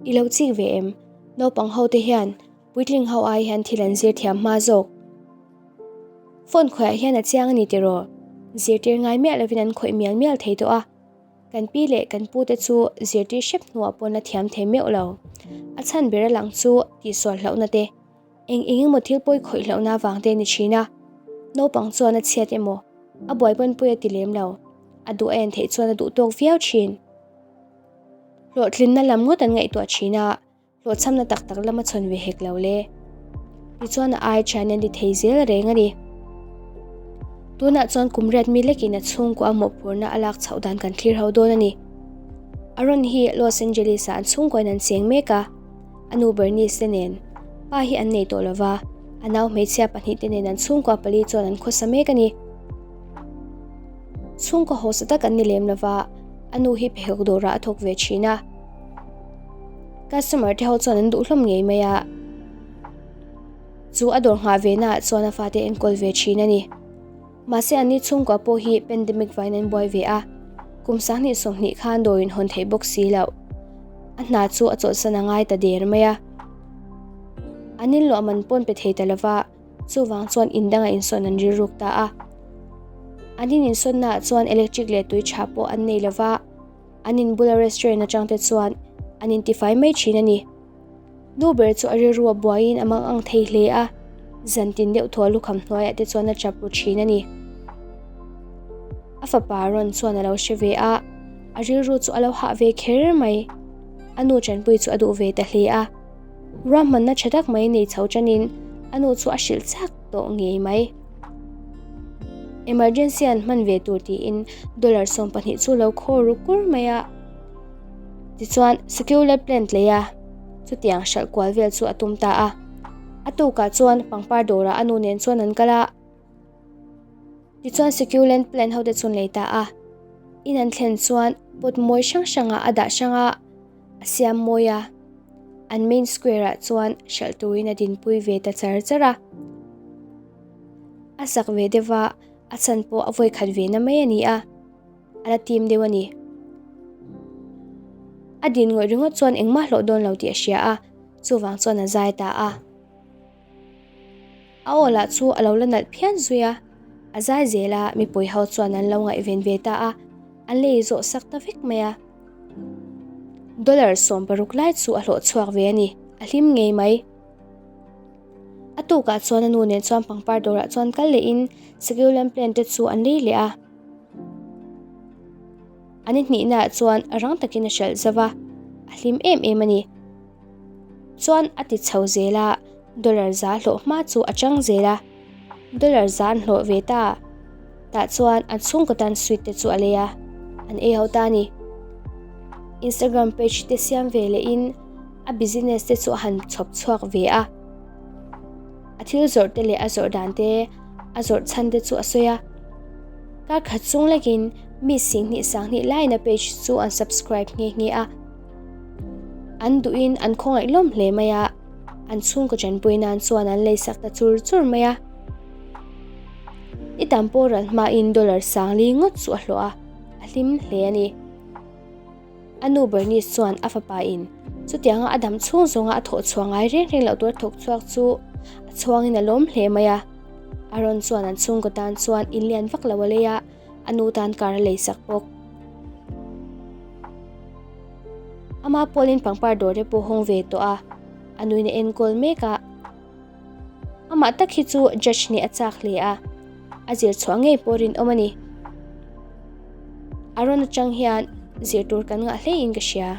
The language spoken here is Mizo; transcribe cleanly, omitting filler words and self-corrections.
I lo chik ve em? Naupang ho te hian puitling ho ai hian thil an zir thiam hma zawk. Phone khawiah hian a chiang a ni tiraw? Zirtir ngai miah lovin an khawih mial mial thei tawh a. Kan pi leh kan pu te chu zirtir hrep hnuah pawn la thiam thei meuh lo. A chhan ber a lang chu tihsual hlauhna te, eng eng emaw thil pawi khawih hlauhna avang te a ni thin a. Naupang chuan a chhiat emaw, a buaipawnpui a ti lem lo. A duh a en theih chuan a duh tawk viau thin. Hlawhtlinna lam ngawt an ngaihtuah thin a, hlawhchhamna tak tak lama chhawn ve hek lo le. Tichuan a ai thian an ti thei zel reng a ni. Tunah chuan kum riat mi lekin a chhungkua a mawhphurhna a lak chhoh dan kan thlir ho dawn a ni. Aaron hi Los Angeles-ah an chhungkuain an cheng mek a, a nu Bernice te nen pa hi an nei tawh lova, a nau hmeichhia pahnihte nen an chhungkua pali chuan an khawsa mek a ni. Chhungkaw hausa tak an ni lem lova, a nu hi pheikhawk dawrah a thawk ve thin a. Customer te ho chuan an duh hlawm ngei mai a, chu a dawr nghah ve naah chuan a fate enkawl ve thin a ni. Mahse anni chhungkua pawh hi pandemic vain an buai ve a, kum 20 20 khan dawr in hawn theih bawk si loh. A hna chu a chawlhsan a ngai ta der mai a. An inluah man pawn pe thei ta lova, Chuvang chuan in dangah insawn an rilruk ta a. An in insawnnaah chuan electric leh tui tha pawh an nei lova, an in bula restaurant atang te chuan an intifai mai thin a ni. Nu ber chu a rilru a buaiin a mang ang thei hle a, zan tin deuh thaw lukham hnuaiah te chuan a tap ru thin a ni. A fapa rawn chuan a lo hre ve a, a rilru chu a lo hah ve kher mai. A nu tanpui chu a duh ve ta hle a. Ruahmanna tha tak mai nei chho tanin a nu chu a hrilh chak tawh ngei mai. Emergency an hman ve tur tiin dollar 12 chu lo khaw ru kur mai a. Tichuan secular plant lei a, chutiang hralh kual vel chu a tum ta a. A tukah chuan pangpar dawrah a nu nen chuan an kal a. Tichuan succulent plant ho te chu an lei ta a. In an thlen chuan pot mawi hrang hrangah a dah hrang a. A siam mawi a, an main square ah chuan hralh turin a dinpui ve ta char char a. A sak ve deuh a, a chhan pawh a vawi khat ve na mai a ni a, a la tim deuh a ni. A din ngawih ringawt chuan engmah hlawh dawn lo tih a hria a, chuvang chuan a zai ta a. A aw lah chu a lo la nalh phian zui a, a zai zel a, mipui ho chuan an lo ngaihven ve ta a, an lei zawh sak ta vek mai a. Dollar 60 lai chu a hlawh chhuak ve a ni, a hlim ngei mai. A tukah chuan a nu nen chuan pangpar dawrah chuan kal lehin succulent plant te chu an lei leh a. An inhnihnaah chuan rang takin a hralh zauh a, a hlim em em a ni. Chuan a ti chho zel a, dollar za hlawh hma chu a chang zel a. Dollar za an hlawh ve ta. Tah chuan an chhungkaw tan sweet te chu a lei a, an ei ho ta a ni. Instagram page te siam ve leh in a business te chu a han chhawp chhuak ve a. A thil zawrh te leh a zawrh dan te, a zawrh chhan te chu a sawi a. Kar khat chung lekin mi 20 20 laiin a page chu an subscribe nghe nghe a. An duhin an khawngaih lawm hle mai a, an chhungkaw chanpui nan chuan an lei sak ta chur chur mai a. I tam pawh ral hmain dollar 40 ngawt chu a hlawh a, a hlim hle a ni. A nu Bernice chuan a fapa in chutianga a dam chhung zawnga a thawh chhuah ngai reng reng loh tur a thawk chhuak chu a chhuangin a lawm hle mai a. Aaron chuan an chhungkaw tan chuan in lian vak lo a lei a, a nu tan kar a lei sak bawk. Ama pawlin pangpar dawr te pawh hawng ve tawh a, a nuin a enkawl mek a. Amah tak hi chu judge nih a chak hle a, a zir chhuah ngei pawh rinawm a ni. Aaron atang hian zir tur kan ngah hlein ka hria.